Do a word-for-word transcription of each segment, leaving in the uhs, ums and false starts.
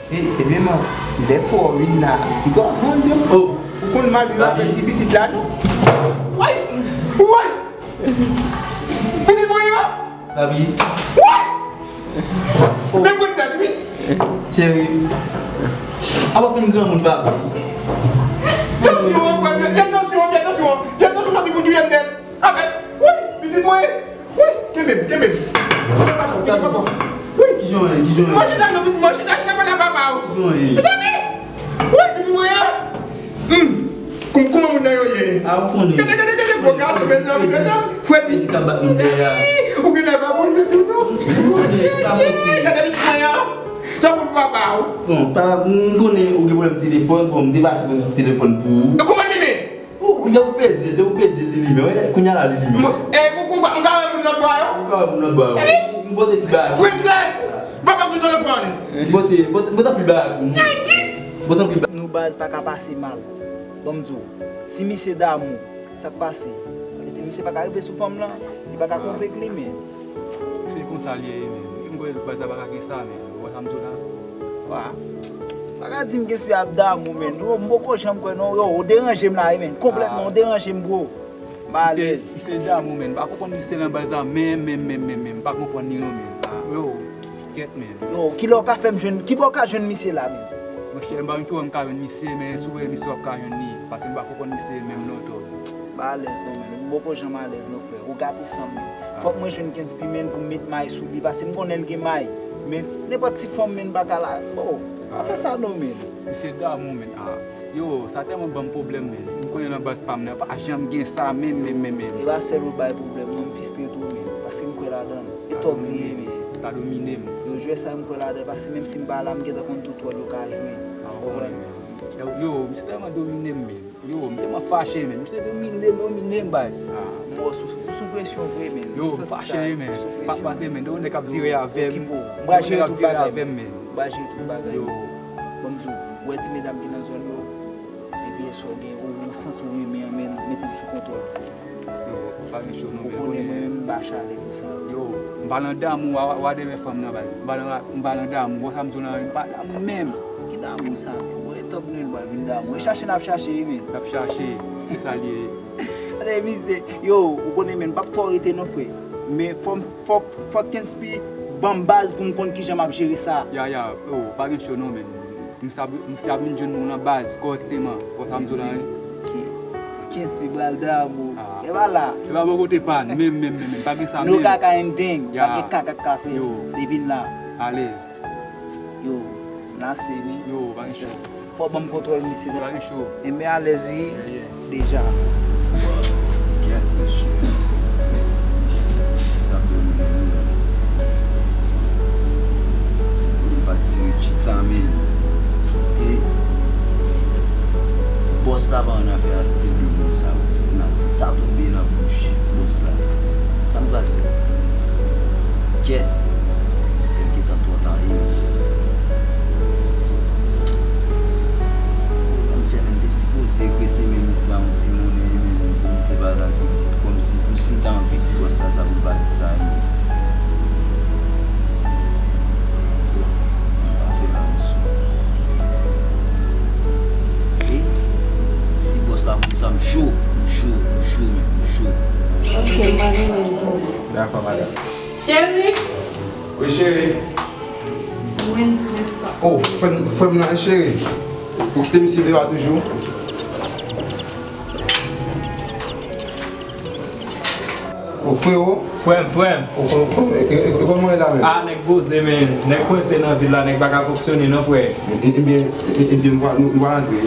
E se menm lè fò vin la, li konn konn de. Oh, ou konn mal vin avè ti pitit la non. Woy! Woy! Pitit mwen yo! Papi. Woy! Oh. Men princess wi. Cheri. Apa fin granmoun, papi? Tansyon an, pral gen tansyon, gen tansyon, gen tansyon, sa te pou touye m nèt. Avè, woy, pitit mwen. Wi, kenbe m, kenbe m. Kenbe papa, kenbe papa. Wi. Kijan w ye, kijan w ye? Mwen chita non, pitit mwen, chita, chita, pale a papa w. Kijan w ye? Mezanmi! Wi, pitit mwen an. Hmm. Kou-, kouman moun nan yo ye? A, ou konnen. Gade, gade, gade, gwo gason, mezanmi, mezanmi. Fredi. Ti ka bat nou dèyè a. Ou gen lè pa panse tou, non? Ou konnen, pa panse. Gade pitit mwen an. Sa pou papa w. Bon, pa, m konnen ou gen pwoblèm telefòn, bon, m te pase pou sou telefòn pou ou. E kouman li ye? Ou, lè ou peze l, lè ou peze l, li limen. Wè, kounye a la, li limen. M, e, ou, ou, m ka wè moun lòt bò a yo? Ou ka wè moun lòt bò a yo. Epi? M pote ti bagay. Princess! Papa m sou telefòn. M pote, pote, pote anpil bagay pou nou. Pote anpil bagay. Nou baz pa ka pase mal. Ban m di w, si misye damou, sa k pase? Sa vle di misye pa ka rive sou fanm lan, li pa ka konvenk li, men. Se konsa l ye, men. M kwè baz la pa ka gen sa, men. Ou wè sa m di w la? Wa. Pa ka di m Kenspi ap damou, men. Yo, m poko janm kwè, non. Yo, ou deranje m la, wi, men. Konplètman, ou deranje m, bro. M alèz. Misye, misye damou, men. M pa konprann misye nan baz la, men, men, men, men, men. M pa konprann li, non, men. Yo, kèt, men. Yo, kilè w ka fè m jwenn, kibò w ka jwenn misye la, men? Monchè, m pa menm ki wè m ka jwenn misye, men si w wè misye w ap ka jwenn li. Paske m pa konprann misye menm, non, twò. M pa alèz, non, men. M poko janm alèz, non, frè. Ou gate san m, men. Fòk mwen jwenn Kenspi, men, pou m met may sou li, paske m konnen l gen may. Men, nenpòt ti fanm, men, pa ka la. Oh, pa fè sa non, men. Misye damou, men. Ah. Yo, sa tèlman ban m pwoblèm, men. M konnen nan baz pa m nan, pa janm gen sa, menm, menm, menm, menm. E pa sèl ou bay pwoblèm, non, m fistre tou, men. Paske m kwè ladan l. E twò griye, men. Sa domine m. Yo, jwè sa, m kwè ladan l, paske menm si m pa la, m gentan konn tout wòl yo ka jwe. Ah, ou konnen, men. Yo, yo, misye tèlman domine m, men. Yo, m tèlman fache, men. Misye domine m, domine m, baz. Ah. M wè w sou, sou presyon vre, men. Yo, m fache, men. Pa pase, men. De yon nèg k ap vire avè m. Okipe w. M pral jere tout bagay, men. M pral jere tout bagay. Yo. Ban m di w, ou wè ti medam ki nan zòn yo? Epi èske w gen, ou, ou santi w renmen an, men mete l sou kontwòl. Yo, pa gen cho non, men. Ou konnen mwen menm, m pa chalè pou sa. Yo, m pa nan damou, wa, wa, wa demen fanm nan, baz. M pa nan, m pa nan damou, wè sa m di w la, m pa damou menm. Ki damou sa, men? Ou wè, tank nou pral vin damou. E chache n ap chache, wi, men. N ap chache, se sa l ye. Gade misye, yo, ou konnen, men, m p ap twò rete non, frè. Men fò m, fò, fò Kenspi ban m baz pou m konn kijan m ap jere sa. Ya, ya, yo, pa gen cho non, men. Misye ap, misye ap vin jwenn nou nan baz, kòrèkteman. Wè sa m di w la, wi. Ki, Kenspi pral damou. Ah. E pa la. E pa bò kote pa n, menm, menm, menm, menm. Pa gen sa menm. No kaka and deng. Ya. Pa gen kaka k ka fè. Yo. Depi n la. Alèz. Yo, m lase, wi. Yo, pa gen cho. Fò ban m kontwòl misye. Pa gen cho. E men alèz, wi. Yeah, yeah. Deja. Kèt, mesye. Sa domine m, wi. Se pou li pa t tire G sa, men. Paske bòs la pa annafè a stil de moun sa yo. Nan, si sa tonbe nan bouch bòs la, sa m pral fè? Kèt. Li gentan twò ta, wi. Sa m fè, men, m te sipoze grese men misye a yon ti monnen, men, pou misye pa ta di, kòmsi, pou si l ta anvi di bòs la sa, pou l pa di sa, wi. Sa m pa fè la, mesye. Ey, si bòs la konn sa, m cho, m cho, m cho, men, m cho. Ok, m pa gen lè m tonbe. Dakò, madanm. Cheri! Wi, cheri. Mwen di menm pa. Oh, frè m, frè m nan, cheri. Ou kite misye deyò a toujou? Oh, frero. Frè m, frè m. Oh, oh, oh, e, e, e, e kòman e la menm? Ah, nèg poze, men. Nèg kwense nan vil la, nèg pa ka fonksyone, non, frè. E, e, ebyen, e, e, ebyen, nou va, nou, nou va rantre.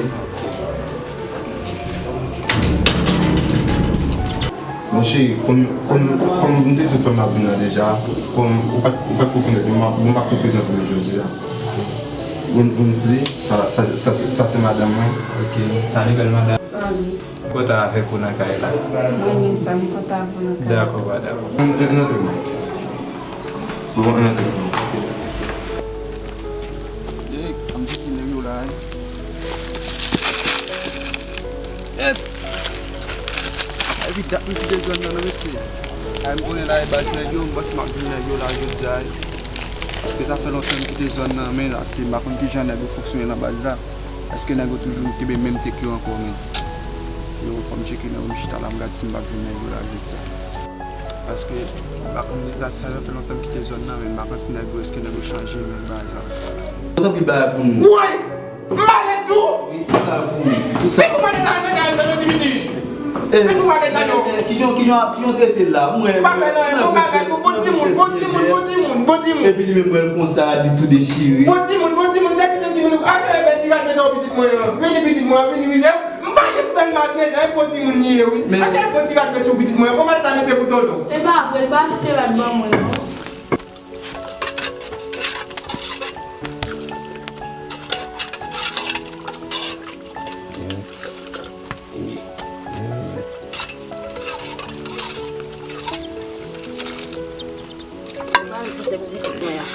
Bon, cheri, kòm, kòm, kòm m te di w frè m ap vin nan deja, kòm ou pa t, ou pa t ko konèt li, m ap, m ap tou prezante w jodi a. Win-, Winsley, sa, sa, sa, sa se madanm mwen. Ok, salut, bèl madanm. Salut. Kontan avèk ou nan kay la. Mwen menm, sa m kontan avè w nan kay la. Dakò, pa dakò. Ann, ann, ann antre non. Bon, ann antre non. Ey, ann di ki nèg yo la, ey. Èt! Epi dat m kite zòn nan, non, mesye. Ay, m konnen la e baz nèg yo, m panse m ap jwenn nèg yo la jodi a, ey. Sa fè lontan m kite zòn nan, men la, se, m pa konn kijan nèg yo fonksyone nan baz la. Èske nèg yo toujou kenbe menm tek yo ankò, men? Yo, fò m tcheke nèg yo, m chita la, m gad si m pa jwenn nèg yo la jodi a. Paske, m pa konn, la, sa fè lontan m kite zòn nan, men m pa konn si nèg yo, èske nèg yo chanje menm baz la. Tanpri, bay pou nou. Woy! M malèt tou! Wi, tout sa pou ou. Tout sa. Se pou malèt la, mwen, mwen, mwen, mwen, mwen. Eh, men nou pa nèg la, non. Men, men, kijan, kijan, kijan trete l la? Mwen, pa fè nan yon bon bagay pou bon timoun, bon timoun, bon timoun, bon timoun. Epi li menm, mwen, konsa, li tou dechire. Bon timoun, bon timoun, se li menm ki vin, achte yon bèl ti rad mete sou pitit mwen an. Vini pitit mwen an, vini, vini. M pa janm fè l maltrete, e bon timoun li ye, wi. Men achte yon bon ti rad mete sou pitit mwen an. Kòman l ta mete pou tonton? E pa vre, l pa achte rad ban mwen, non. Ba m ti tèt pitit mwen an.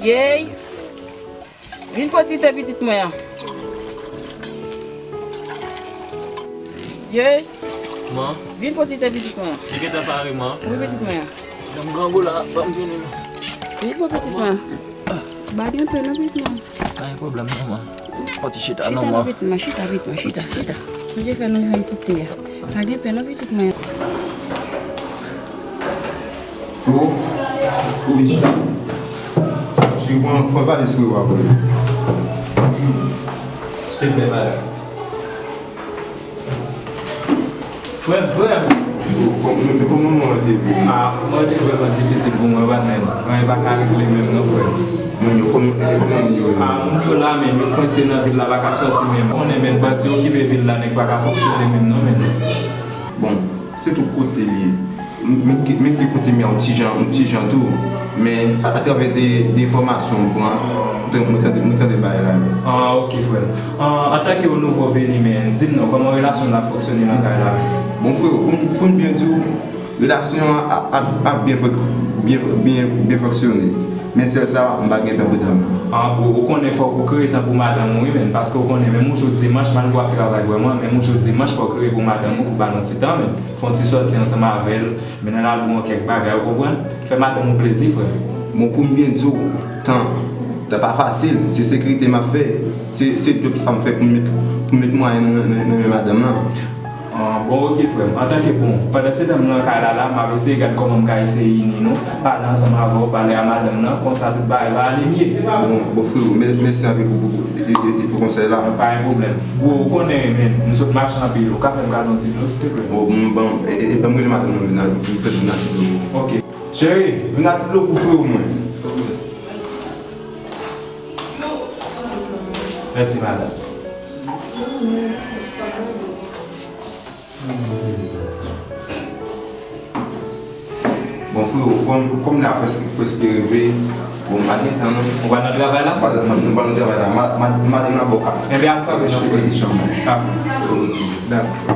Jay, vin pran ti tè pitit mwen an. Jay, man, vin pran ti tè pitit mwen an. Li gentan pare, man. Wi, pitit mwen an. Janm grangou la, ban m vini, man. Vin pran pitit mwen an. Pa gen pè non, pitit mwen an. Pa gen pwoblèm non, man. Pati chita non, man. Chita non, pitit mwen, chita, pitit mwen, chita, chita. Bondye fè nou jwenn ti tè a. Pa gen pè non, pitit mwen. Fou, fou, vin chita. Cheri, pran, pran valiz frè w a pou li. Silvouplè, madanm. Frè m, frè m. Kòm, men kòman moman an te ye pou ou? Ah, moman an te vrèman difisil pou mwen, patnè. Mwen pa ka regle menm non, frè m. Moun yo, kòman, kòman moun yo ye? Ah, moun yo la, men yo kwense nan vil la, pa ka sòti menm. Konnen, men bandi okipe vil la, nèg pa ka fonksyone menm non, men. Bon, se tout kote li ye. M, men ki, men ki kote m ye a, yon ti jan, yon ti jan tou. Men a, atravè de, de enfòmasyon m pran, mwen tande, mwen tande bagay la yo. Ah, ok, frè m. Ah, antanke yon nouvo veni, men, di m non, kòman relasyon la fonksyone nan kay la? Bon, frè, pou m, pou m byen di w, relasyon an ap, ap, ap byen fon-, byen, byen, byen fonksyone. Men sèl sa, m pa gen tan pou dam nan. Ah, bon, ou konnen fòk ou kreye tan pou madanm ou, wi, men, paske ou konnen, menm yon jou dimanch, malgre w ap travay vrèman, menm yon jou dimanch, fòk ou kreye pou madanm ou, pou ba l yon ti tan, men. Fè yon ti sòti ansanm avè l, mennen l al bwè yon kèk bagay, ou konprann? Fè madanm ou plezi, frè. Bon, pou m byen di w, tan, tan pa fasil, se sekirite m ap fè, se, se djòb sa m fè pou m met, pou m met mwayen nan, nan, nan men madanm nan. Ah, bon, ok, frè m. Antanke, bon, pandan se tan m nan kay la, la, m ap eseye gad kòman m ka eseye ini nou, pale ansanm avè w, pale a madanm nan, konsa tout bagay va ale byen. Bon, bon, frè, mè-, mèsi anpil pou, pou, pou, pou, pou, pou konsèy la. Pa gen pwoblèm. Bro, ou konnen, men, m sot mache anpil. Ou ka fè m kado yon ti dlo, silteplè? Bon, m ban, e, e, ban m rele madanm nan vin a, vin fè vin a ti dlo. Ok. Cheri, vin a ti dlo pou frè w mwen. Mèsi, madanm. Bon, frè, kòm, kòm lè a frèske, frèske rive, bon, m pa gen tan, non. Ou pral nan travay la? M pral, m, m pral nan travay la. Ma, ma, madanm nan bò ka. Enben, al frape, non, frè. Dakò.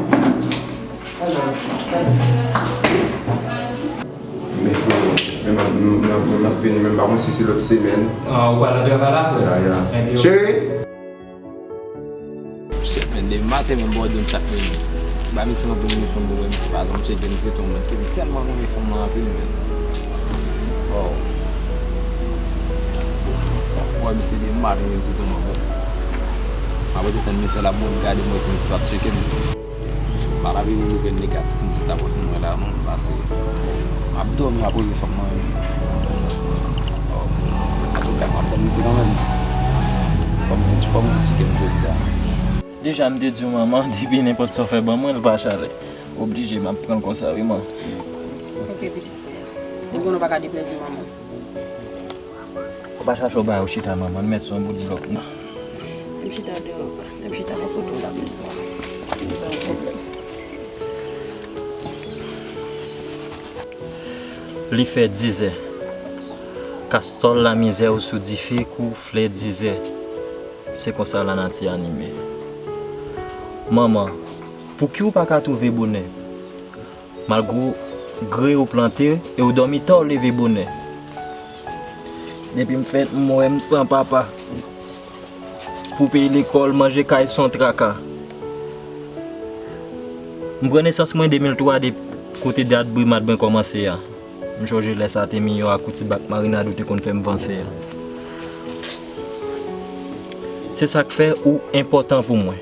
Men, frè, men m ap, men m ap, men m ap vini, men m pa konn si se lòt semèn. Ah, ou pral nan travay la, frè? Ya, ya. Enben, cheri! Shit, men, depi maten, men, bò, donn chak minit. Ba misye anpil emosyon, bro, men misye pa janm tcheke, misye tou, men, ke m tèlman renmen fanm nan anpil, men. Wow. Wè, misye depi maten, men, misye tou, men, bon. M ap rete tann mesye la, bon, gade mwen si misye p ap tcheke m. Pa la vini nouvèl negatif, misye ta pot mwen la, non, pase. M ap dòmi, m ap reve fanm nan. Antouka, m ap tann misye kanmenm. Fò misye, fò misye tcheke m jodi a. Deja, m te di w, manman, depi nenpòt sa w fè ban mwen, l pa chalè. Oblije, m ap pran l konsa, wi, man. Ok, pitit. Ou konnen w pa ka deplezi manman. Ou pa chache w bay ou chita, manman, n mèt sou yon bout blòk, non. Te m chita deyò, te m chita bò kote w la, pitit mwen. Pa gen pwoblèm. Li fè dizè. Kastòl lamizè ou sou dife kou flè dizè. Se konsa lanati anime. Manman, pouki ou pa ka twouve bonè? Malgre ou plante e ou dòmi ta, ou leve bonè. Depi m fèt, m wè m san papa. Pou peye lekòl, manje kay se yon traka. M pran nesans mwen de mil twa, de kote dat brimad mwen kòmanse a. M chonje lè sa te miyò ak ti bak marinad ou te konn fè m vanse a. Se sa k fè ou enpòtan pou mwen.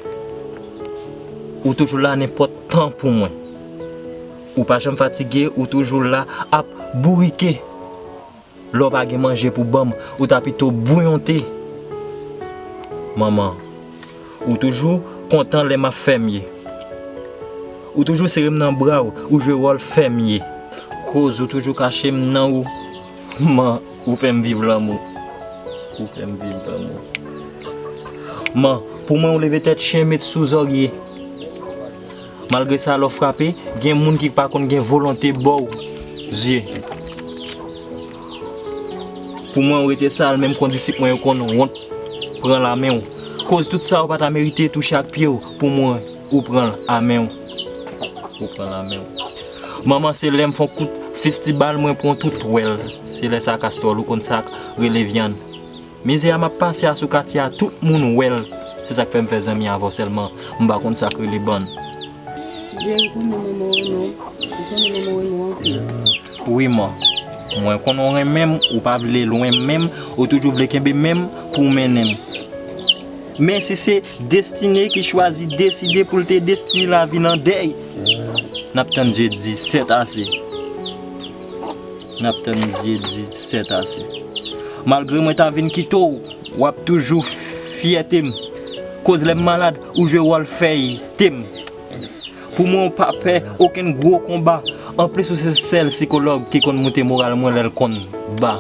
Ou toujou la nenpòt tan pou mwen. Ou pa janm fatige, ou toujou la ap bourike. Lè w pa gen manje pou ban m, ou ta pito bouyonte. Manman, ou toujou kontan lè m ap fèmye. Ou toujou sere m nan bra w, ou jwe wòl fèmye. Koz ou toujou kache m nan ou. Man, ou fè m viv lanmou. Ou fè m viv lanmou. Man, pou mwen ou leve tèt chen met sou zòrye. Malgre sa lè w frape, gen moun ki pa konn gen volonte ba w zye. Pou mwen ou rete sal menm kon disip mwen yo konn wont pran la men w. Koz tout sa ou pa ta merite touche ak pye w, pou mwen ou pran l a men w. Ou pran l a men w. Manman se lè m fè yon kout fistibal mwen pran tout wèl. Se lè sa kastwòl ou konn sa k rele vyann. Mizè a m ap pase a sou katye a tout moun wè l. Se sa k fè m fè zanmi avè w sèlman. M pa konn sa k rele bann. Jay, ou konnen manman w renmen w. Ou konnen manman w renmen w anpil. Wi man. Mwen konnen w renmen m, ou pa vle lwen menm, ou toujou vle kenbe men m pou w mennen m. Men si se destine ki chwazi deside pou l te destine lavi nan dèy, n ap tann Dye di sèt ase. N ap tann Dye di sèt ase. Malgre mwen ta vin kite w, w ap toujou fyète m. Koz lè m malad, ou jwe wòl fèy te m. Pou mwen, w pa pè okenn gwo konba. Anplis, ou se sèl sikològ ki konn moute moral mwen lè l konn ba.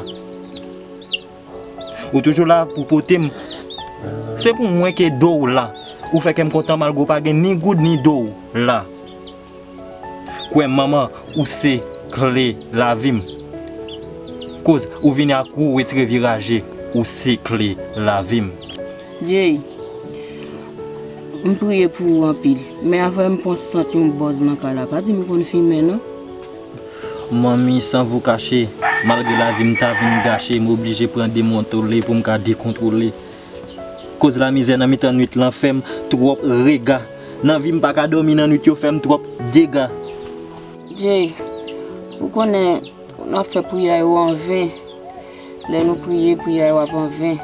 Ou toujou la pou pote m. Se pou mwen ke do w la. Ou fè kè m kontan malgre w pa gen ni goud ni do w la. Kwè m manman, ou se kle lavi m. Koz ou vini ak wou retire viraje, ou se kle lavi m. Jay, m priye pou ou anpil, men avè m pran sant yon bòz nan kay la, pa di m ou konn fimen non. Manmi, san vou kache, malgre lavi m ta vin gache, m oblije pran de montole pou m ka dekontwole. Koz lamizè nan mitan nwit lan fè m twòp rega. Nan vi m pa ka dòmi nan nwit yo fè m twòp dega. Jay, ou konnen n ap fè priyè yo anven. Lè nou priye, priyè yo ap anven.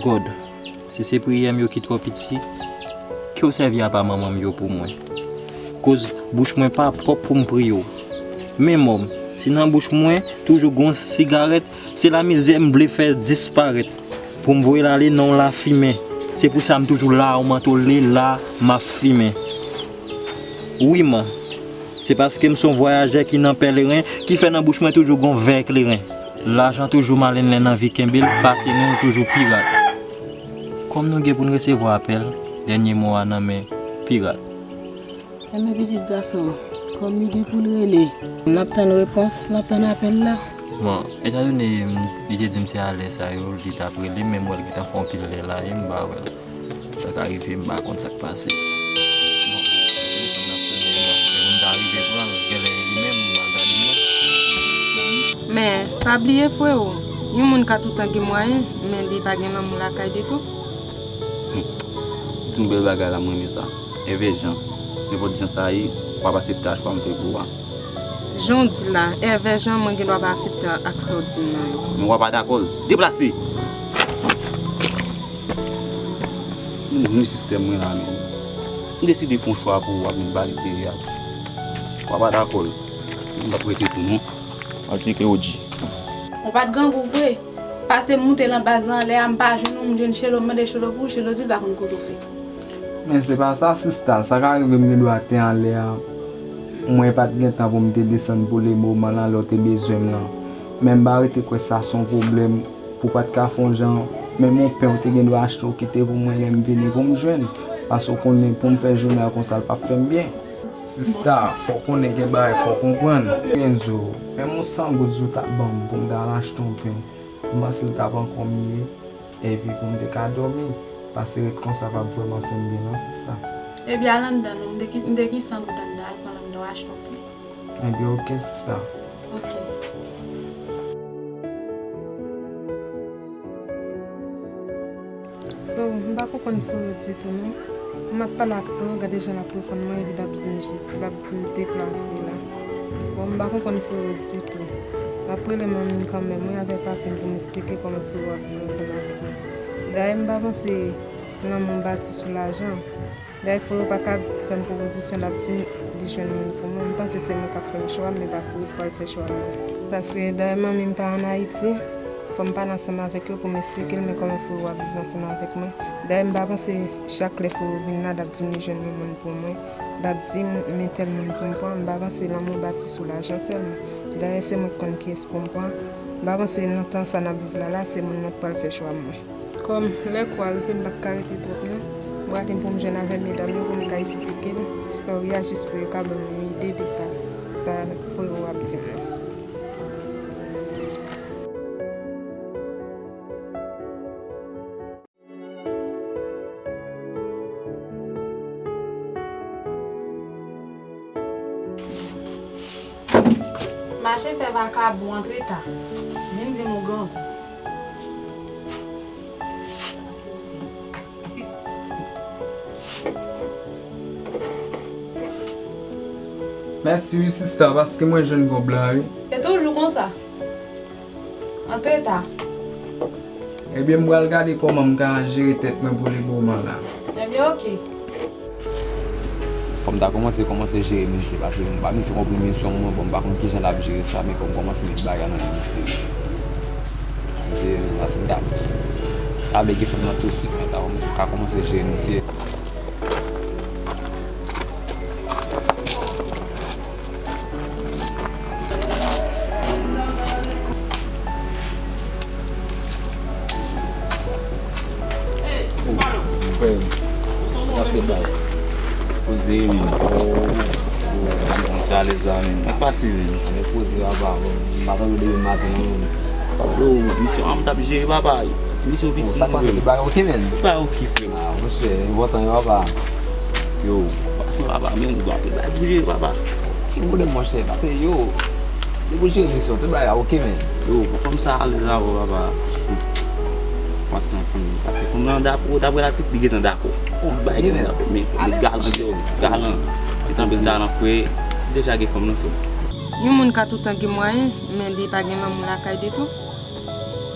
God, si se priyè m yo ki twò piti, ke w sèvi apa manman m yo pou mwen. Koz bouch mwen pa pwòp pou m priye w. Men mò m, si nan bouch mwen toujou gon sigarèt, se lamizè m vle fè disparèt. Pou m voye l ale, non w lafimen. Se pou sa m toujou la, w mantole la, m ap fimen. Wi man, se paske m se yon vwayajè ki nan pèleren, ki fè nan bouch mwen toujou gon vè kleren. Lajan toujou malen lè n anvi kenbe l, pase nou l toujou pirat. Kòm nou gen pou n resevwa apèl, dènye mo a nan men pirat. Enben pitit gason, kòm li gen pou l rele. N ap tann repons, n ap tann apèl la. Bon, etandone m, li te di m se alè sa yo, li t ap rele m, men m wè l gentan fè yon pil lè la, e m pa wè l. Sa ka rive, m pa konn sa k pase. Bon, telefòn nan ap sone, bon, e pou m ta rive pran l, genlè e li menm, m pa gade non. Men, pa bliye, frewo, yon moun ka toutan gen mwayen, men li pa gen lanmou lakay li tou. Hum. Di yon bèl bagay la, m renmen sa. Èvè jan, nenpòt jan sa ye, w ap aksepte a chwa m fè pou ou a. Jan w di la, èvè jan mwen gen dwa pa aksepte ak sa w di m nan yo. Men w a pa dakò l. Deplase! Menm sistèm mwen la menm. M deside fè yon chwa pou ou a, men bali dèyè a. W a pa dakò l. M p ap rete pou nou. Al tcheke O G. Ou pa t grangou vre. Pase m moute nan baz lan anlè a, m pa jwenn ou, m jwenn Chelo, m mande Chelo pou ou, Chelo di l pa konn kote w fèt. Men se pa sa, sista, sa ka rive m gen dwa te anlè a. Mwen pa t gen tan pou m te desann pou le moman lan lè w te bezwen m lan. Men m pa rete kwè sa se yon pwoblèm pou w pa t ka fè yon jan, menm yon pen w te gen dwa achte w kite pou mwen lè m vini pou m jwenn. Paske w konnen pou m fè jounen an konsa l p ap fè m byen. Sista, fò w konnen gen bagay fò w konprann. Renzo, menm yon san goud si w ta ban m pou m ta al achte yon pen. M panse l t ap ankò miye, epi pou m te ka dòmi, pase ret konsa p ap vrèman fè m byen non, sista. Ebyen, al anndan non, m te ki-, m te gen san goud anndan, al pran l anndan, w achte yon pen. Ebyen, oke, sista. Oke. So, m pa konprann frè yo ditou non. M ap pale ak frè yo, gade jan l ap reponn mwen, epi l ap di m jis, l ap di m deplase la. Bon, m pa konprann frè yo ditou. M ap rele manmi m kanmenm, wi, avèk papi m pou m eksplike kòman frè yo ap viv ansanm avèk mwen. Dayè, m pa panse lanmou bati sou lajan. Dayè, frè yo pa ka fè m pwopozisyon, l ap di m li jwenn moun pou mwen. M panse se mwen k ap fè m chwa m, men pa frè yo k pral fè chwa m nan. Paske dayè, manmi m pa ann Ayiti, fò m pale ansanm avèk yo pou m eksplike l men kòman frè yo ap viv ansanm avèk mwen. Dayè, m pa panse chak lè frè yo vin la, l ap di m li jwenn yon moun pou mwen, l ap di m men tèl moun pou m pran. M pa panse lanmou bati sou lajan sèlman. Dayè, se mwen k konn kiyès pou m pran. M pa panse nan tan sa n ap viv la la, se moun nan k pral fè chwa mwen. Kòm lè kou a rive, m pa t ka rete twòp non. M prale pou m jwenn avèk medam yo pou m ka eksplike l story a jis pou yo ka ban m yon ide de sa, sa frè yo ap di m nan. Mache fè vakabon antre ta. Vin di m ou grangou. Mèsi wi sista, paske mwen jwenn kòb la wi. Se toujou konsa. Antre ta. Ebyen, m pral gade kòman m ka jere tèt mwen pou le moman la. Ebyen, oke. Fò m ta kòmanse, kòmanse jere misye, paske m pa misye konprann misyon mwen, bon, m pa konn kijan l ap jere sa, men fò m kòmanse met bagay nan men misye. Misye, paske m ta, ta vle gen fanm nan touswit, men ta, m ka kòmanse jere misye. Oh, frè m. Sa k ap fèt baz? Poze, men. Oh, oh, oh. Mwen te alèz la, men. Sa k pase, men? Mwen poze, papa. M pa tande w depi maten, non, men. Yo, misyon an m t ap jere, papa. Ti misyon piti, sa k pase, tout bagay oke, men? Tout bagay oke, frè m. Ah, monchè, enpòtan, wi, papa. Yo, pase papa, men ou ap fè bagay pou jere, papa. Ki pwoblèm, monchè? Pase, yo, depi w jere misyon, tout bagay la oke, men. Yo, pou fanm sa alèz avè w, papa. Pati anpil. Pase fanm nan, dap-, dapre latit, li gentan dakò. Tout bagay gentan dakò. Men, men galan, yo, galan. Li tanpe l galan, frè. Deja gen fanm nan, frè. Yon moun ka toutan gen mwayen, men li pa gen lanmou lakay li tou.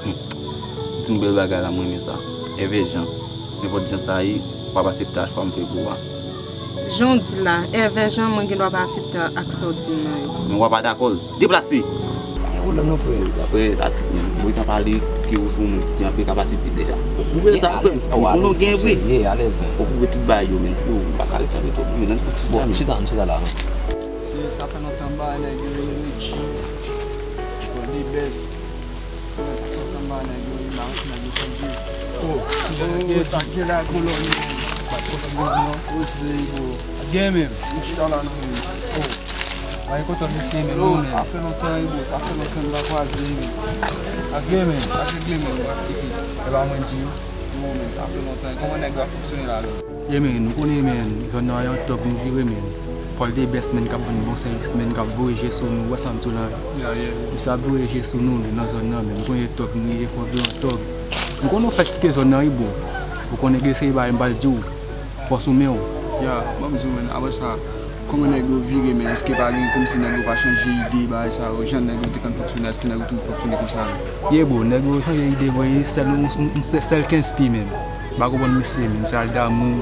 Hmm. Di yon bèl bagay la, mwen renmen sa. Èvè Jan. Nenpòt jan sa ye, w ap aksepte a chwa m fè pou ou a. Jan w di la, èvè jan mwen gen dwa pa aksepte ak sa w di m nan yo. Men w a pa dakò l. Deplase! Pa gen pwoblèm non, frè. Dapre latit mwen, mwen gentan pale ke ou se yon moun ki gen anpil kapasite deja. Ou wè sa, frè m? Ou konnen w gen vre. Fòk ou wè tout bagay yo, men. Yo, m pa ka ret tann twòp, men nan tout chita, men. Bon, chita, chita la, men. Se, sa fè lontan m pa wè nèg yo, yo Richie, Randy Best. Sa k ap fè m ba nèg yo, e ba nèg yo kondui. Oh, oh, sa k gen la kolòn. Pa t konn sa m gen non. Oze, bro. Gen menm. M chita la nan menm. Oh. Mwen kontan mesye menm, yo, menm. Sa fè lontan, wi, bro. Sa fè lontan m pa kwaze, wi. Ak gen menm. Ak gen menm, bro. Epi, e pa mwen di yo. Yo, menm. Sa fè lontan. Kòman nèg yo ap fonksyone la, menm? Yeah, man, ou konnen, man, zòn nan yon tòg nou vire, man. Paul the Best, man, k ap ban n bon sèvis, man, k ap voye je sou nou, ou wè sa m di w la. Yeah, yeah. Misye ap voye je sou nou, man, nan zòn nan, man. Ou konnen tòg nou ye, fò vire an tòg. M konnen w fèk kite zòn nan, wi, bro. Ou konnen gen seri bagay m pral di w. Fò sou men w. Yeah, ban m di w, man, apre sa, kòman nèg yo vire, man? Èske pa gen kòmsi nèg yo pa chanje ide, bagay sa yo, jan nèg yo te konn fonksyone, èske nèg yo toujou fonksyone konsa, man? Yeah, bro, nèg yo chanje ide, vre, sèl, sèl kenz pi, man. M pa konprann misye, men misye al damou,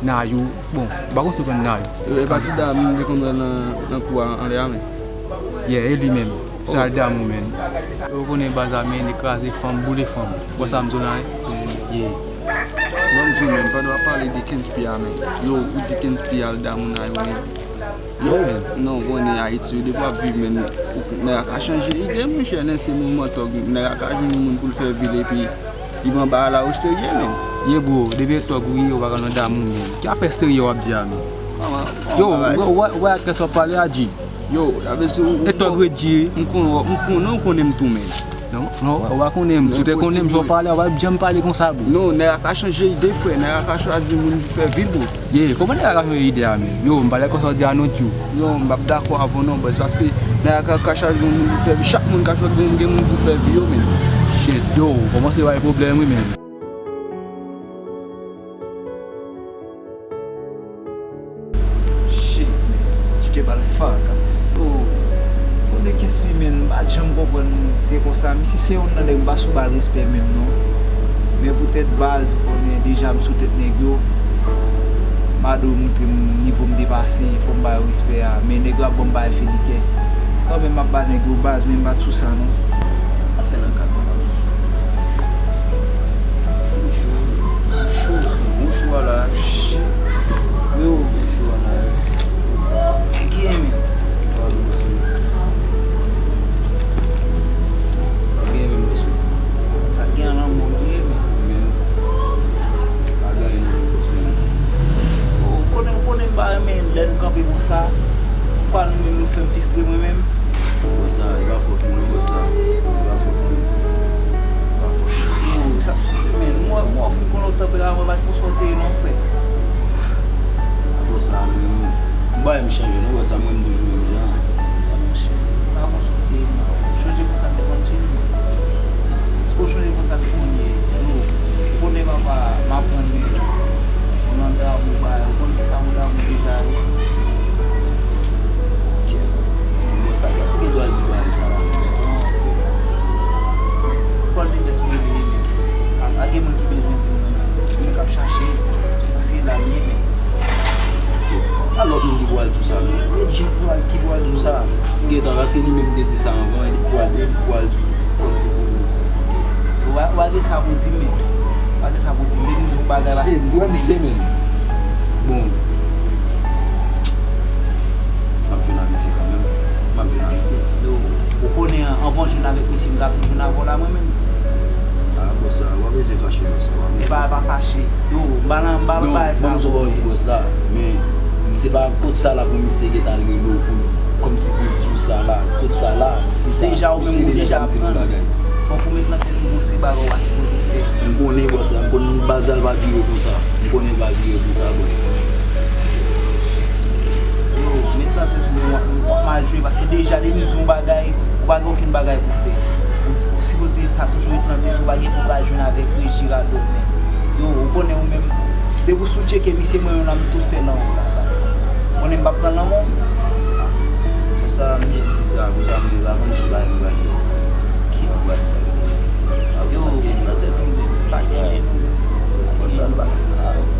Nayou, bon, m pa konn si w konn Nayou. E pa ti dam m te konn wè nan, nan kou a anlè a, men. Yeah, e li menm. Misye al damou, men. Yo konnen baz la, men li kraze fanm, boule fanm. Ou wè sa m di w la, hein? Yeah. Ban m di w, men, pandan w ap pale de kenz pi a, men. Yo, ou di kenz pi al damou Nayou, men. Yo, non, konnen Ayiti, yo depi w ap viv, men, nèg a ka chanje ide, monchè, nan se moman tòg, nèg a ka jwenn yon moun pou l fè vil, epi li pran bagay la o serye, men. Ye, bro, depi e tòg ou ye, ou pa ka nan damou, men. Ki afè serye w ap di a, men? Yo, ou wè, ou wè ak kiyès w ap pale a, G? Yo, sa vle di ou, e tòg red, G. M konnen, m konnen, ou konnen m tou, men. Non, non, ou pa konnen m. Si w te konnen m, jan w pale a, ou pa t janm pale konsa, bro. Non, nèg la ka chanje ide, frè. Nèg la ka chwazi moun pou fè vil, bro. Ye, kòman nèg la ka chanje ide a, men? Yo, m pale konsa w di a non, tjou. Yo, m p ap dakò avè w non, baz, paske nèg la ka, ka chwazi yon moun pou fè vi. Chak moun ka chwazi yon, gen moun pou fè vi yo, men. Shit, yo, ou kòmanse bay pwoblèm, wi, men. Wi, men m pa t janm konprann se konsa. Misye se youn nan nèg m pa sou ba l respè menm non. Men poutèt baz, ou konnen deja m sou tèt nèg yo. M pa dwe montre m nivo m depase, fò m ba yo respè a. Men nèg yo ap ban m bagay felikè. Kanmenm m ap ba nèg yo baz, men m pa t sou sa non. Sa m ap fè nan ka sa la. Sa m cho, m cho, bon cho a la. Yo, bon cho a la. Ki enmen? Sa gen menm mesye. Sa gen an lanmò li ye menm. Men pa gen anyen nan menm mesye. Ou konnen, ou konnen m pa renmen lè n kanpe konsa. Poukwa nou menm nou fè m fistre mwen menm? Bò sa, e pa fòt mwen non bò sa. E pa fòt mwen. E pa fòt mwen bò sa. Yo, sa, se men, mwen, mwen fin konn ou tanperaman pa t konsa w te ye non frè. Bò sa, mwen, m pa renmen chanje non bò sa, mwen m toujou menm jan. Sa monchè, pa konsa w te ye non. Chanje konsa te konn chanje. Èske w chanje konsa te konn ye? Yo, ou konnen papa, m aprann li. Ou nan damou bagay, ou konn kisa ou damou deja wi. Bon, sa, sa se gen dwa di bagay sa la. Pòl de mès mwen li menm. Pa, pa gen moun ki bezwen di mwen menm. Moun k ap chache, paske la m ye menm. Pa lòt moun ki pral di w sa, non. Gen jèn pral, ki pral di w sa. M gentan, paske li menm te di sa anvan, e li pral, e li pral di kòmsi pou ou. Ou pa, ou pa gen sa pou di m, men. Ou pa gen sa pou di m. Depi m di w bagay, paske m konnen. Bon. M ap jwenn ak misye kanmenm. M ap jwenn ak misye. Yo, ou konnen an, anvan w jwenn avèk misye, m ka tou jwenn avè w la mwen menm. A, bò sa, w ap bezwen fache bò sa, w ap bezwen. E pa, pa fache. Yo, m pa nan, m pa nan bagay sa. Non, ban m di w pawòl pou bò sa, men se pa kot sa la pou misye gentan al rele w pou, kòmsi pou l di w sa la, kot sa la, ki sa. Deja ou menm ou deja aprann. Fòk ou met nan tèt ou se bagay w pa sipoze fè. M konnen bò sa, m konnen baz la pa vire konsa. M konnen l pa vire konsa, bò. Yo, met nan tèt ou, w ap mal jwe, paske deja depi m di w yon bagay, ou pa gen okenn bagay pou fè. Ou, ou sipoze sa toujou ret nan tèt ou, pa gen pou w pral jwenn avèk Regi Radòt, men. Yo, ou konnen ou menm, depi w sou tcheke misye, mwen menm la, m tou fè nan ou la, baz. Ou konnen m p ap pran lanmò. Konsa, m di sa, konsa, men pa konn sou bagay m pral fè. Ki? Yo, nan tèt ou menm, se pa gen anyen non. Konsa, pa,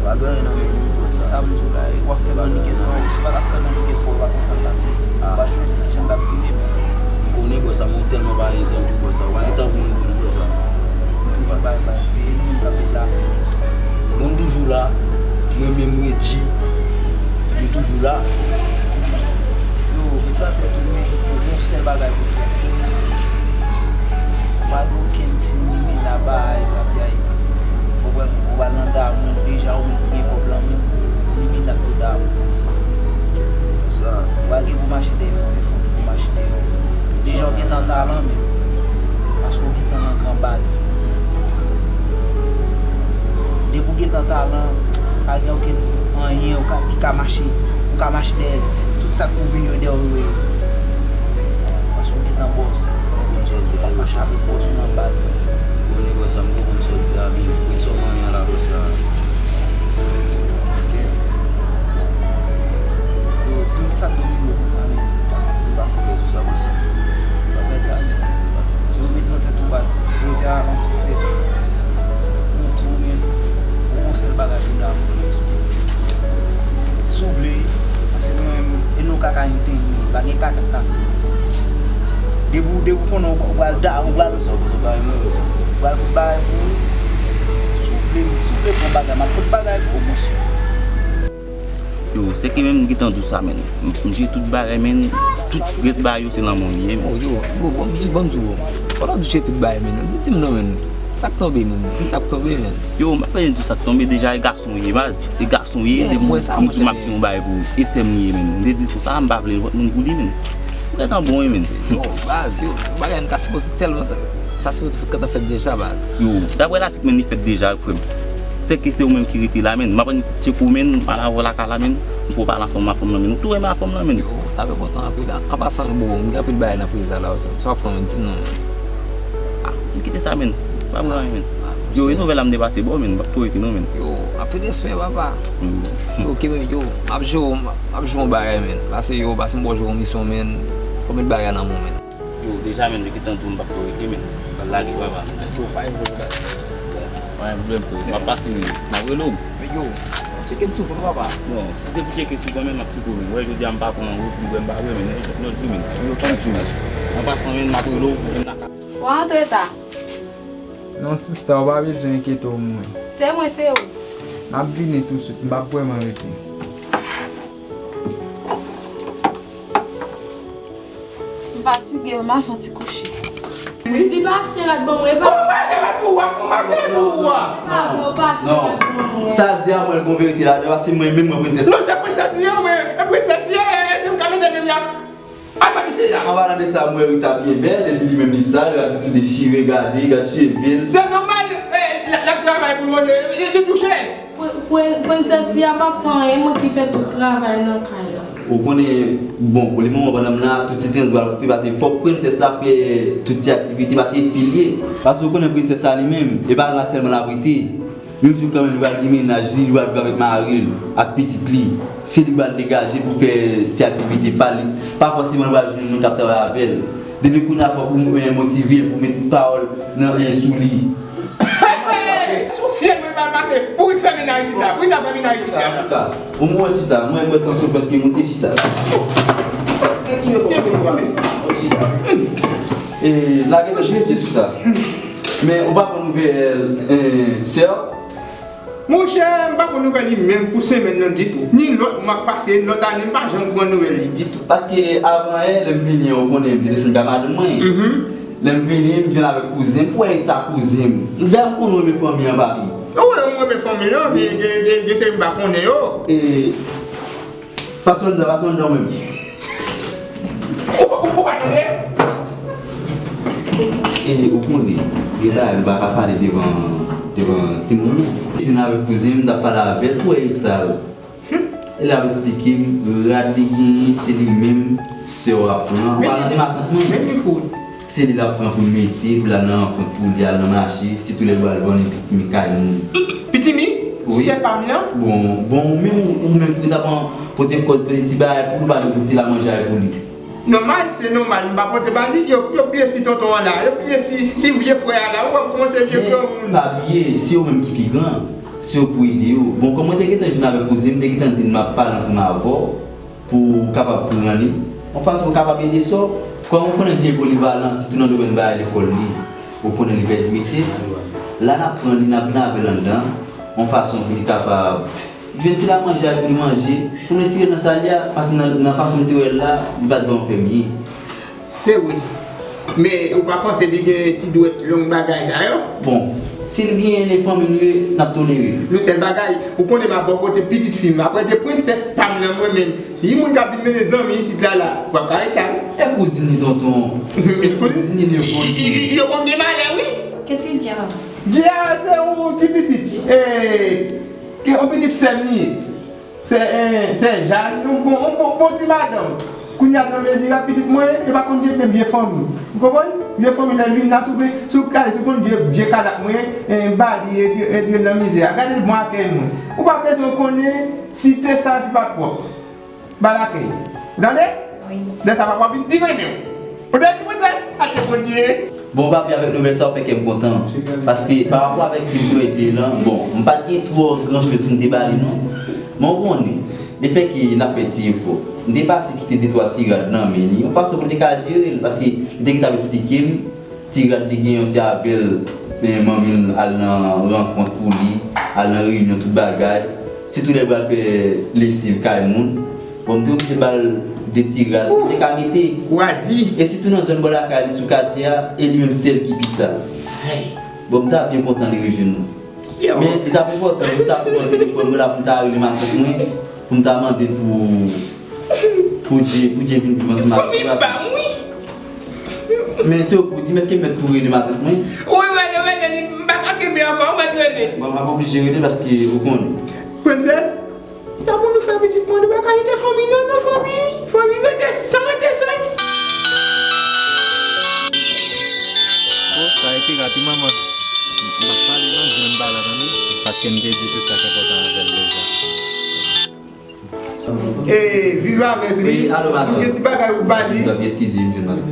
pa gen anyen nan men nou, konsa. Sa m di w la, w ap fè manniken pou ou, si w pa t ap fè manniken pou ou, pa konsa l t ap ye. W ap jwenn ki jan l t ap vire, men. M konnen, konsa, men w tèlman pa gen tan tou, konsa. W pa gen tan pou nou tou, non, konsa. M toujou bay bay, se nou menm k ap ret la. Bon, m toujou la, mwen menm Regi, nou toujou la. Yo, men sa se tou, men, yon sèl bagay pou fè. Pa gen okenn ti limina bay, papyay. Ou pral, ou pral nan damou, deja ou menm ki gen kòb lan men, limina pou damou. Sa. Ou pa gen pou mache dèyè fanm, e fanm ki pou mache dèyè w. Deja ou gentan talan, men. Paske ou gentan nan gran baz. Depi w gentan talan, pa gen okenn anyen ou ka, ki ka mache, ou ka mache dèyè tout sa k pou vini yo dèyè w yo ye. Paske w gentan bòs. W ap mache avèk bòs ou nan baz. Bon, nèg sa, m konprann sa w di a, men prensòm anyen la konsa. Ok. Yo, di m kisa k domine w konsa, men. Pase lè sou sa konsa. Pase lè sou sa. Yo met nan tèt ou baz. Jodi a, an tou fèt, ou tou men, ou gon sèl bagay pou damou. Si w vle, paske nou menm, e nou kaka nou te ye, pa gen kaka k ka fè. Depi w, depi w konnen w pral da, w pral, w pral fout bagay pou ou. Si w vle, si w vle pran bagay, m ap pot bagay pou ou, monchè. Yo, sèke menm m gentan di w sa, men. M, m jere tout bagay, men. Tout rès bagay yo se nan men w li ye, men. Oh, yo, yo, bon, m di, bon, m di, bon. Pandan w jere tout bagay, men. Di, di m non, men. Sa k tonbe, men? Di m sa k tonbe, men. Yo, m pa bezwen di w sa k tonbe, deja e gason w ye, baz. E gason w ye, depi m di w m ap di yon bagay pou ou. E sè m li ye, men. M te di l konsa, m pa vle lòt moun pou li, men. Ou gentan bon, wi, men. Yo, baz, yo, bagay m ta sipoze tèlman, ta sipoze fèt, gentan fèt deja, baz. Yo, daprè latik, men, li fèt deja, frè m. Sèke se ou menm ki rete la, men. M ap annik tcheke w, men, m al avè w lakay la, men. M fè w pale ansanm ak fanm nan, men. Ou tou renmen ak fanm nan, men. Yo, ta fè kontan anpil la. An pasan, bro, m gen anpil bagay nan priz la, la, sa w ap fè, men, di m non, men. Ah, m kite sa, men. Pa pran anyen, men. Yo, e nouvèl la m te pase ba w, men. M p ap tou rete, non, men. Yo, anpil respè, papa. Yo, kenbe, yo, m ap jere w, m ap jere w yon bagay, men. Pase, yo, pase m ba w jere yon misyon, men. Fò w met bagay nan men w, men. Deja menm, li gentan di w m p ap rete, men. Pral lage, papa. Yo, pa gen pwoblèm, pa gen pwoblèm, frè. Pa gen pwoblèm, frè. M ap pase, men. M ap rele w. Yo, tcheke m souvan, papa. Bon, si se pou tcheke souvan, men, m ap tcheke w, men. Wè, jodi a, m pa pran wout, m wè m pa wè, men. Yon lòt jou, men. Yon lòt jou, men. An pasan, men, m ap rele w, men m nan kay. W a antre ta. Non, sista, ou pa bezwen enkyete w, mwen. Se mwen, se ou. M ap vini tousuit, m p ap vrèman rete. M fatige, m al fè yon ti kouche. Li pa achte rad ban mwen, e pa. Ou pa achte rad pou ou a, ou pa achte rad pou ou a. E pa vre, ou pa achte rad ban mwen. Sa l di a, mwen, l gon verite ladan, paske mwen menm, mwen, prensès. Non, se prensès li ye, ou, men, e prensès li ye, e, e, e, m ka mete menm la. Al pa kite la. An palan de sa, mwen, Rita byen bèl, epi li menm li sal, rad li tou dechire, gade, gad cheve l. Se nòmal, e, l, l ap travay pou l manje, li, li touche. Pren-, pren-, prensès li a p ap fè anyen, mwen ki fè tout travay nan kay la. Ou konnen, bon, pou le moman, pandan m la, tout sitirans pral koupe, paske fòk prensès la fè tout ti aktivite, paske e fi l ye. Paske ou konnen prensès la li menm, e pa la sèlman l ap rete. Yon jou kanmenm, li pral gen mennaj li, li pral viv avèk mari l, ak pitit li. Se li k pral degaje pou fè ti aktivite pa li. Pa fòseman li pral jwenn yon moun k ap travay avè l. Depi kounye a, fòk ou, eh, motive l pou met pawòl nan, eh, sou li. Sou fyèl mwen pral pase, pou li fè mennaj isit la, pou li ta fè mennaj isit la. Chita, chita. Ou mwen chita, mwen, mwen tansyon prèske monte, chita. Chita. E, lage tèt mesye sou sa. Men ou pa pran nouvèl, eh, sè w? Monchè, m pa pran nouvèl li menm pou semèn nan ditou. Ni lòt mwa k pase, lòt ane, m pa janm pran nouvèl li ditou. Paske avan yè, lè m vini an, ou konnen m te desann kay madanm mwen. Mhm. Lè m vini, m jwenn avèk kouzen m, pou wè eta kouzen m. Dayè, m konn renmen fanmi an, papi. Ou wè, m renmen fanmi an, men gen, gen, gen seri m pa konnen yo. E, pase anndan, pase anndan menm. Ou, ou, ou pa tande? E, ou konnen, gen bagay nou pa ka pale devan, devan timoun yo. Jwenn avèk kouzen m, m t ap pale avè l pou wè eta l. E l ap esplike m, rad li genyen, se li menm sè w ap pran. An palan de matant mwen. Men li fou. Se li l ap pran pou l mete, pou l al nan rankont pou li, al nan mache, sitou lè l pral vann pitimi kay moun. Pitimi? Wi. Sè pa m nan? Bon, bon, ou menm, ou menm tou, ou t ap pote kòz, pote ti bagay pou li, ou pa vin pote ti lamanjay pou li. Nòmal, se nòmal, m pa pote ba li, yo, yo bliye si tonton an la, yo bliye si, si vye frè a la, ou wè m kòmanse vye granmoun. Men, pa bliye, se ou menm ki pi gran, se ou pou ede yo. Bon, kòm mwen te gentan jwenn avèk kouzen m, te gentan di l m ap pale ansanm avè w, pou w kapab pran li, yon fason pou w kapab ede sè w. Kòm ou konnen Dieu polivalan, sitou nan domèn bagay lekòl li, ou konnen li pèdi metye. La n ap pran li, n ap vin avè l anndan, yon fason pou li kapab jwenn ti lamanjay pou li manje, pou n retire l nan sa l ye a, paske nan, nan fason m te wè l la, li pa t vrèman fè m byen. Se vre. Men ou pa panse li gen ti dwèt long bagay sa yo? Bon, si l byen, e fanmi nou ye, n ap tolere l. Yon sèl bagay, ou konnen m ap bò kote pitit fi m, apre de prensès pa m nan mwen menm. Si yon moun k ap vin mennen zanmi isit la, la, w ap ka rete a wi. E kouzin li, tonton. E kouzin li, nevò li. Yo konn gen malè, wi. Kès ki Dya, papa? Dya, se yon ti pitit. E, ke yon pitit sè m li ye. Sè, e, sè Jàn, yon bon, yon bon, bon ti madanm. Kounye a nan mezi a, pitit mwen, yo pa konn jete vye fanmi. Ou konprann? Vye fanmi nan vin la, si w, si w ka, si w konn vye, vye kalak mwen, e, ba li, e, e, nan mizè a. Gade l bon akèy mwen. Ou pa bezwen konnen si te sal, si pa t pwòp. Ba l akèy. Ou tande? Wi. Lè sa papa vin pi renmen w. Ou tande ti prensès? Adye Bondye. Bon, papi, avèk nouvèl sa, ou fè kè m kontan. Paske, pa rapò avèk fi m trè dye lan, bon, m pa t gen twò gran choz pou m te ba li, non. Men ou konnen, lefètke n ap fè ti efò, m te pase kite de twa ti rad nan men li, yon fason pou l te ka jere l, paske li te gentan ap esplike m, ti rad li genyen se avè l, men manmi l al nan rankont pou li, al nan reyinyon, tout bagay. Sitou lè l pral fè lesiv kay moun. Bon, m te oblije ba l de ti rad pou l te ka mete. Ou a di. E sitou nan zòn bò lakay li sou katye a, e li menm sèl ki pi sal. Bon, m ta byen kontan li rejwenn nou. Men li t ap enpòtan, m t ap pran telefòn mwen la pou m ta rele matant mwen, pou m ta mande l pou, pou Dye, pou Dye vin viv ansanm avèk nou. Fanmi pa m, wi. Men se ou pou di, men èske m mèt tou rele matant mwen? Wi, rele, rele li, m pa ka kenbe ankò, ou mèt rele. Bon, m ap oblije rele paske ou konnen. Prensès, ta pou nou fè pitit mwen, nou pa ka kite fanmi non, non, fanmi, fanmi rete san, rete san. Oh, sa e pi rapid, manman. M ap pale non, di m pa la tande, paske m te di tout sa k enpòtan avè l deja. E, viv avèk li. Wi, alo, madanm. Si w gen ti bagay ou ba li. Madanm, eskize, m jwenn madanm.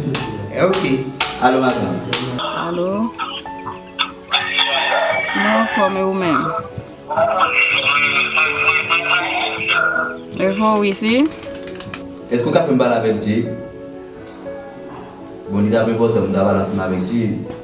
E, ok. Alo, madanm. Alo. Mwen anfòm, e ou menm? Evo wi, si. Èske w ka fè m pale avèk Dye? Bon, li t ap enpòtan pou m ta pale ansanm avèk Dye.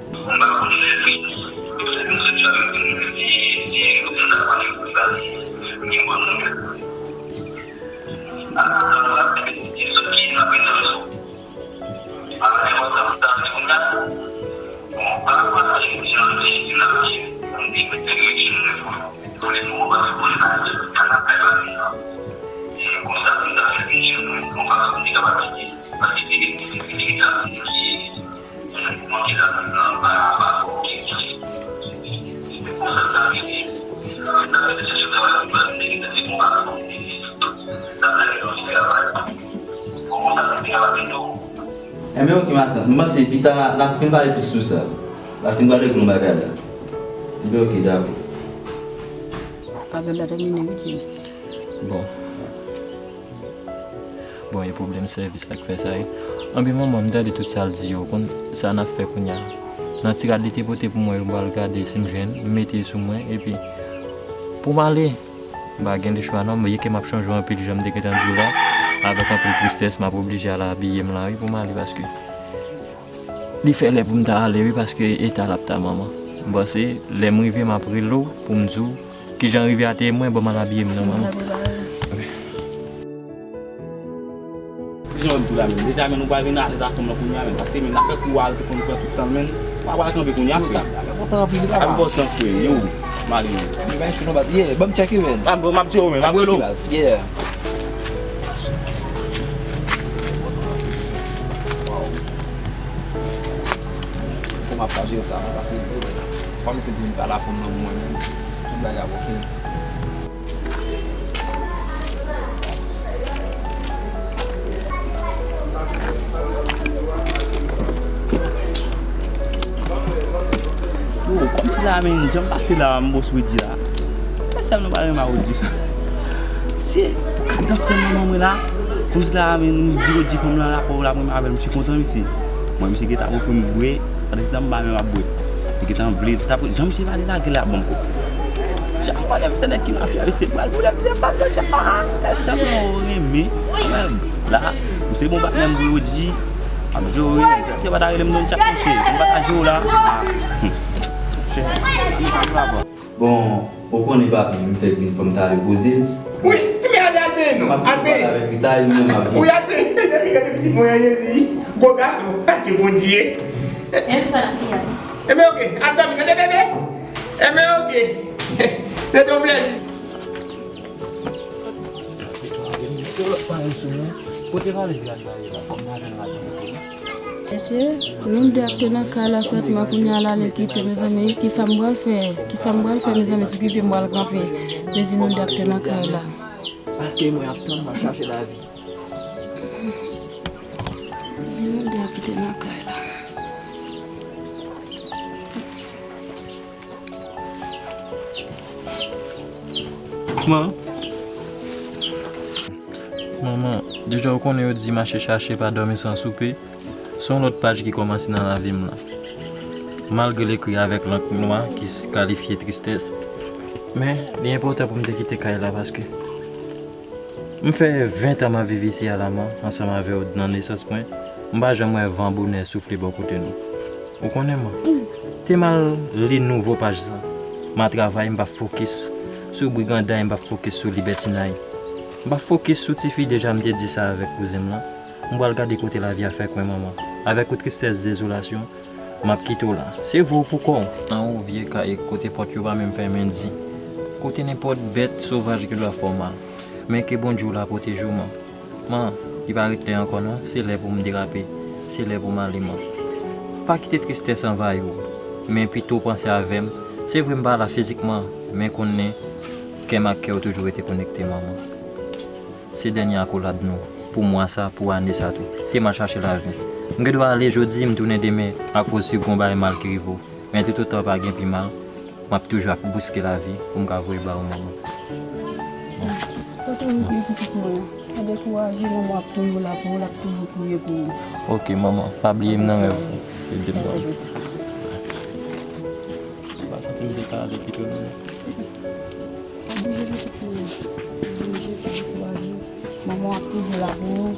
Enben, oke, matant. M panse pita n ap vin pale plis sou sa. Paske m pral regle yon bagay la. Enben, oke, dakò. Apèl la tèmine, wi, Jezi. Bon. Bon, e pwoblèm sèvis la k fè sa, wi. Anben, manman, m tande tout sa l di yo. Konn sa n ap fè kounye a. Nan ti rad li te pote pou mwen yo, m pral gade si m jwenn, m mete sou mwen, epi pou m ale. M pa gen lechwa non, byen ke m ap chonje anpil jan m te gentan di w la, avèk anpil tristès, m ap oblije al abiye m la, wi, pou m ale, paske li fè lè pou m ta ale, wi, paske eta l ap ta manman. M panse, lè m rive, m ap rele w pou m di w kijan rive a te ye mwen, ban m al abiye m non, manman. Kijan w wè m tou la menm? Deja menm nou pral vin alèz ak fanm nan kounye a menm. Paske menm n ap fè kou a, l te konn pran tout tan l menm. Ou pa pral kanpe kounye a, frè. Yo, ta fè kontan anpil, papa. Anpil tan, frè. Yo, m ale menm. Men pa gen chou non, baz. Yeah, ban m tcheke, menn. Ah, bon, m ap tcheke w menm, m ap rele w. Baz, yeah. Kòman ap ka jere sa, paske fò misye di m pa la fanm nan mwen menm. Se tout bagay ap oke. Yo, kòmsi la menm, jan m pase la, m bòs Wodji la. Mwen sèl nou pa renmen Wodji sa. Se pou kadans sèlman mwen la. Kòmsi la menm, m di Wodji fanm nan rapò la, mwen avè l, misye kontan, misye. Mwen, misye gentan ofri m bwè, pandan se tan m pa menm ap bwè. Li gentan vle, t ap, jan misye pale la, genlè ap ban m kòb. Jan m konnen misye nèg ki mafya, misye pral boule misye bal nan tchèp a. Èske m renmen, mwen menm la, ou se bon patnè m pou Wodji, ap jere, sa se pa ta rele m nan tchèp monchè, m pa ta jere w la. Ah, hmm. Monchè, m pa bon. Bon, ou konnen papi, m fèk vin fò m ta repoze m. Wi, men ale, al benyen non. M ap toujou pale avèk Rita, e li menm ap vin. Wi, al benyen, mezanmi, gade pitit mwen an, Jezi. Gwo gason, adje Bondye. Enben, oke, al dòmi, tande bebe? Enben, oke. Se te yon plèzi. Kote valiz la, fò m ta jwenn ladan. Mesye, nou de ak te nan kay la sètman, kounye a l ale l kite, mezanmi, kisa m pral fè? Kisa m pral fè, mezanmi, sou ki pye m pral kanpe? Mezanmi, nou de ak te nan kay la. Paske mwen ap tann, m ap chache lavi. Mezanmi, nou de ak kite nan kay la. Manman. Manman, deja ou konnen yo di mache chache pa dòmi san soupe. Se yon lòt paj ki kòmanse nan lavi m la. Malgre l ekri avèk lank nwa ki s-, kalifye tristès, men li enpòtan pou m te kite kay la paske m fè ven tan m ap viv isi a la, man, ansanm avè w nan nesans mwen. M pa janm wè van bonè soufle bò kote nou. Ou konnen, man, te m al li nouvo paj sa. M a travay, m pa fokis sou briganday, m pa fokis sou libètinay. M pa fokis sou tifi, deja m te di sa avèk kouzen m lan. M pral gade kote lavi a fèk mwen, manman. Avèk yon tristès, dezolasyon, m ap kite w la. Se vre w pou kò w. Nan yon vye kay kote pòt yo pa menm fèmen di. Kote nenpòt bèt sovaj gen dwa fè w mal. Men ke Bondye w la pwoteje w, man. Man, li pa ret lè ankò non, se lè pou m derape. Se lè pou m ale, man. Pa kite tristès anvayi w. Men pito w panse avè m. Se vre m pa la fizikman, men konnen kè m ak kè w toujou rete konekte, manman. Se dènye akolad nou, pou mwa sa, pou ane sa tou. Te m al chache lavi. M gen dwa ale jodi, m tounen demen, akoz si gon bagay mal ki rive w. Men toutotan pa gen pi mal, m ap toujou ap bouske lavi pou m ka voye ba ou, manman. Fò toujou priye pitit mwen. Pa dekouraje, manman ap toujou la pou ou, l ap toujou priye pou ou. Ok, manman, pa bliye m nan rèv ou. Ede m, manman. Pa santi m te ka ale kite w, non. Pa bliye pitit mwen. Pa bliye, pa dekouraje. Manman ap toujou la pou ou.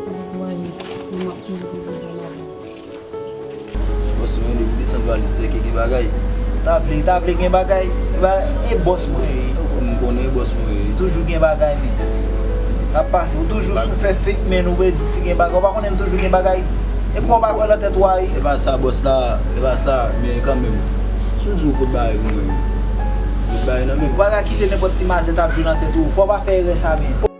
Pa dekouraje. Manman ap toujou, toujou, toujou la pou ou. Bòs mwen, depi desann valiz, se ke gen bagay. Ta vle, ta vle gen bagay. E ba, e bòs mwen ye. M konnen bòs mwen ye. Toujou gen bagay, men. Ap pase, ou toujou sou fè fake, men ou pe di si gen bagay. Ou pa konnen m toujou gen bagay. E kwa ou pa kwè nan tèt ou a ye. E pa sa, bòs la, e pa sa, men kanmenm. Si w di ou pot bagay pou mwen, pot bagay nan men m. Ou pa ka kite nenpòt ti mazèt ap jwe nan tèt ou. Fò w pa fè erè sa, men.